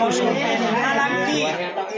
Au, sau ntawv no lab kis.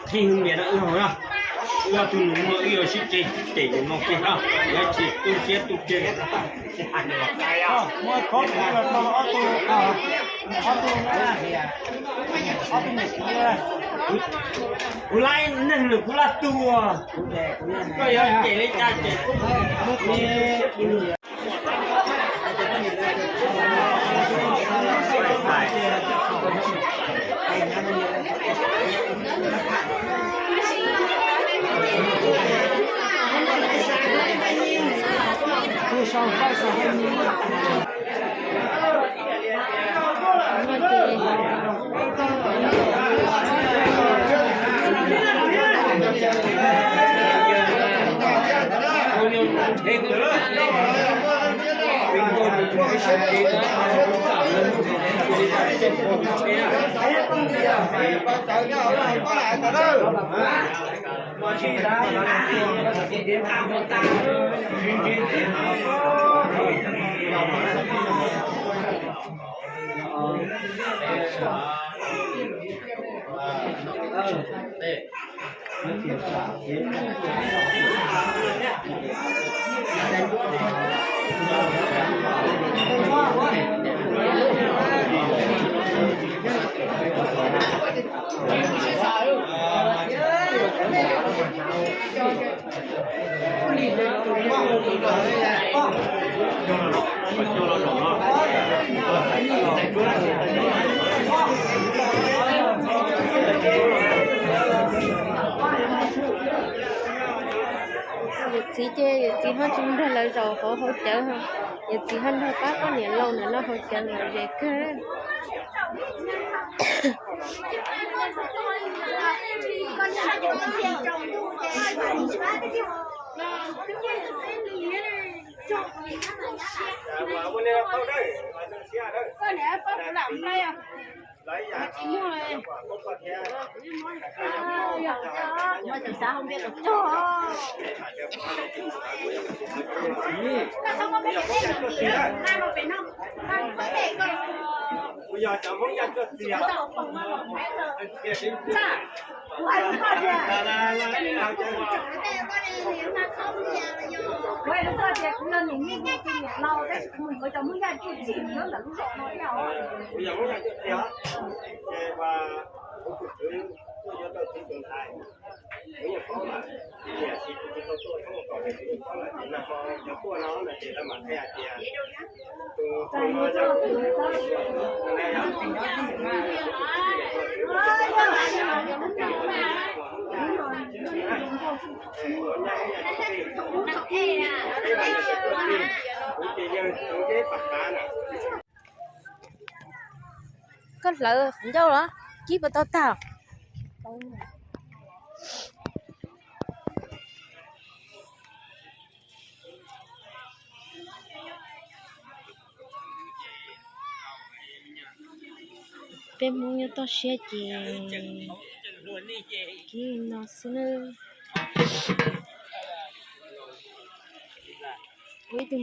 Qhib hwv npias no wb haus na. Wb ob tug nus muag wb yuav sib ceg cem nws mus kiag na. Yuav tsis tu siab tu ceg. Kuv lab neeg lwm kuv lab tug, koj yuav cem li cas cem. Yawm txiv ces yawm txiv ho tsis nrog lawv zaum hauv haus cawv, yawm txiv ho nrog pab poj niam laus ntawm no haus cawv lom zem kawg. Koj hlawv qhov ncauj los kib puas tau tag? Peb Hmoob nyob toj siab ces kib no xwb na. Ua ib tug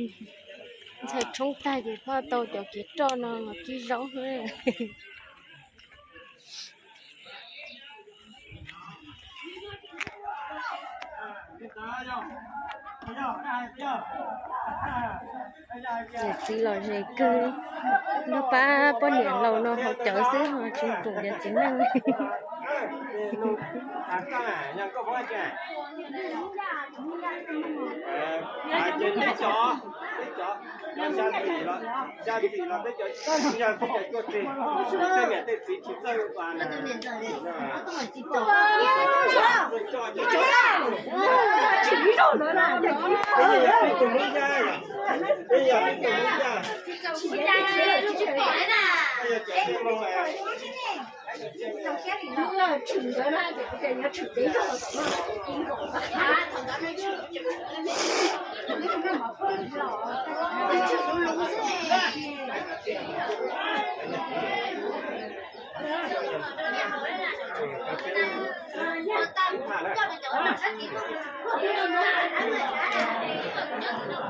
ntxhais tshoob tag ces phob tau cov kev roj no los kib zaub na. Yawm txiv lom zem kawg, nrog pab poj niam laus no haus cawv xwb ho tsis pum yawm txiv neej. Ces tag ces Ib tug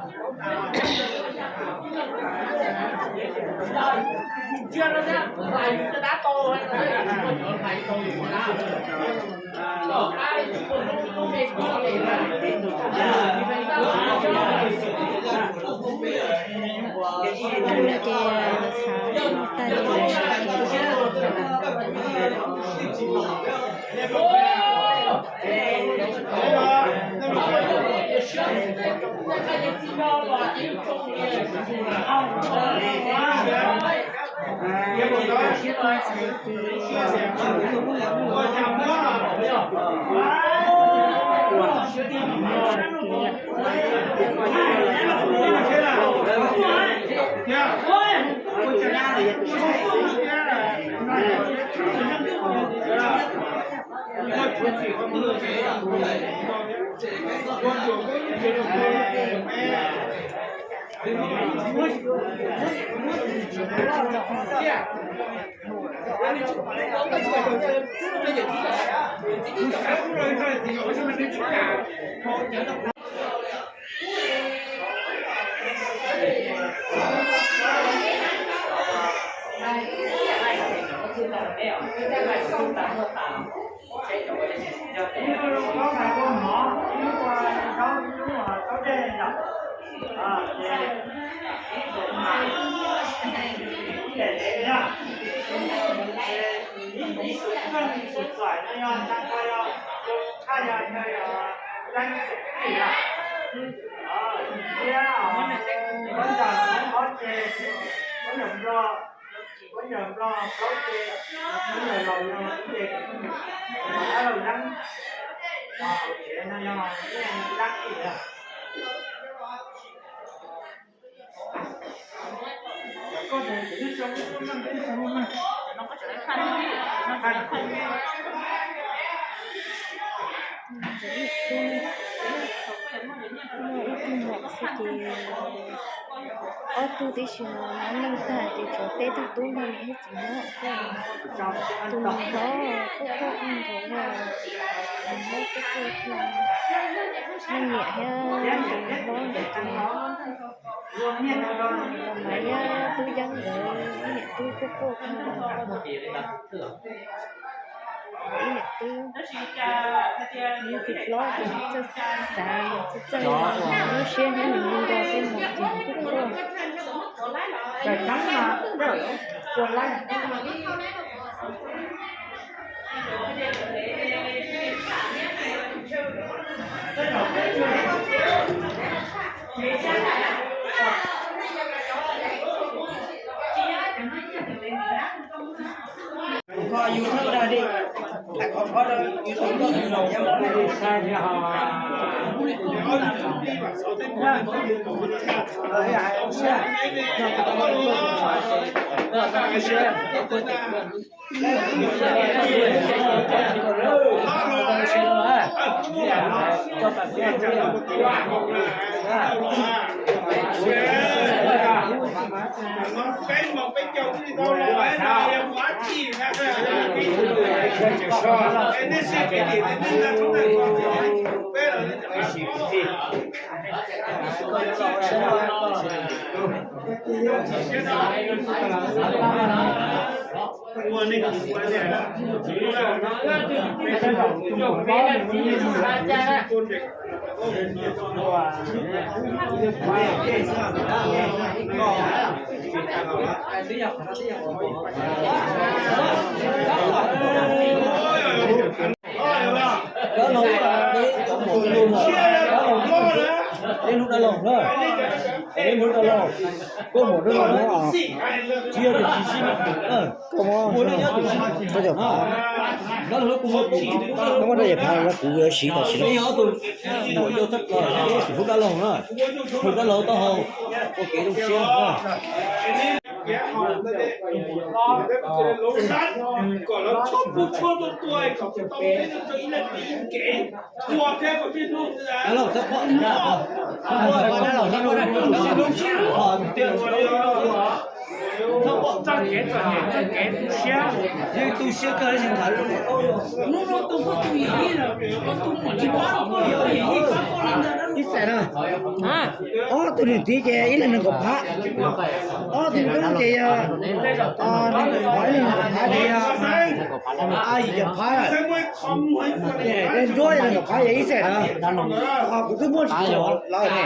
mom xwb ces ob tug tib si no nyob neej tag ces tshuav peb tug tub nrog niam thiab txiv nyob xwb. Tus niam hlob quaj quaj ib nkaus, tus hlob quaj quaj thiab. Leej niam thiab tus niam hlob ntawd ces los mas yog tub yeeb ntawd, niam tub quaj quaj kawg. Ib niam tub, yog tus hlob ces txawj xav, txawj lub siab thiab nws nco nco tej mus ces kuj quaj. Dab laug, dab laug, dab laug, dab laug, koj muam dab laug no, tsis yog tias tsis sib, koj muab, koj cov phav, koj muab rau yawm phav no kuv yuav siv tam sim no. Muam yau tus, tus hlub dab laug na, tus dab laug taub hau, ua kev zoo siab na. Ib xees na, ob tug niam txiv ces ib leeg nees nkaum phav, ob tug tub ces yog, ib leeg nees nkaum phav ces yog yim caum phav. Tej nruab yog nees nkaum phav yog ib xees na, ho kuv twb muaj tsis tau lawm ne.